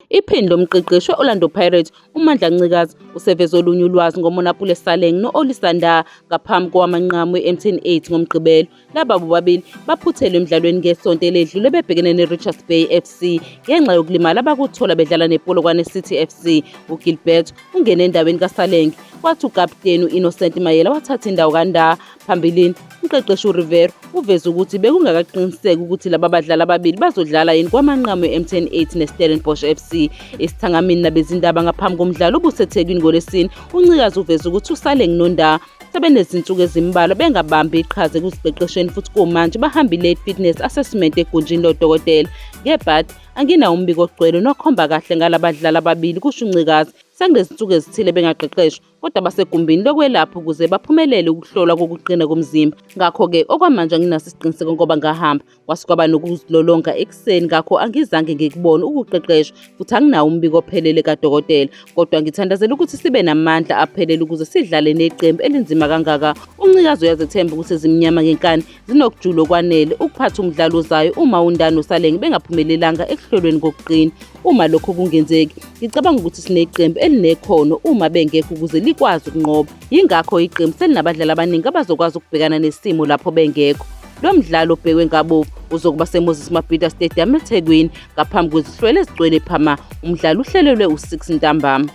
Iphini lomqeqeshi we-Orlando Pirates uMandla Ncikazi useveze olunye ulwazi ngoMonnapule Saleng no-Olisa Ndah ngaphambi kowamanqamu we-MTN 8 ngoMgqibelo. Laba bobabili baphuthelwe emdlalweni ngesonto eledlule bebhekene ne-Richards Bay FC ngenxa yokulimala abakuthola bedlala nePolokwane City FC. UGilbert ungene endaweni kaSaleng kwathi ukaputeni u-Innocent Mayela wathatha indawo kaNdah. Phambilini, umqeqeshi uRiveiro uveze ukuthi bekungakaqiniseki ukuthi laba badlali ababili bazodlala yini kwamanqamu e-MTN 8 neStellenbosch FC. Esithangamini nabezindaba ngaphambi komdlalo obuseThekwini ngoLwesine, uNcikazi uveze ukuthi uSaleng noNdah sebenezinsuku ezimbalwa bengabambi iqhaza ekuziqeqesheni futhi kumanje bahambile i-fitness assessment egunjini lodokotela. Ngebhadi, anginawo umbiko ogcwele nokhomba kahle ngalabadlali ababili, kusho uNcikazi. Sekunezinsuku ezithile bengaqeqeshwa kodwa basegumbini lokwelapha ukuze baphumelele ukuhlolwa kokuqina komzimba. Ngakho-ke okwamanje anginaso isiqiniseko ngoba ngahamba kwase kwaba nokuzilolonga ekuseni ngakho angizange ngikubone ukuqeqeshwa futhi anginawo umbiko ophelele kadokotela kodwa ngithandazela ukuthi sibe namandla aphelele ukuze sidlale neqembu elinzima kangaka. UNcikazi uyazethemba ukuthi ezimnyama ngenkani zinokujula okwanele ukuphatha umdlalo ozayo uma uNdani noSaleng bengaphumelelanga ekuhlolweni kokuqina. Uma lokho kungenzeki, ngicabanga ukuthi sineqembu elinekhono uma bengekho ukuze likwazi ukunqoba. Yingakho iqembu selinabadlali abaningi abazokwazi ukubhekana nesimo lapho bengekho. Lo mdlalo obhekwe ngabovu uzokuba seMoses Mabhida Stadium eThekwini ngaphambi kwezihlwele ezigcwele phama. Umdlalo uhlelelwe u-6 ntambama.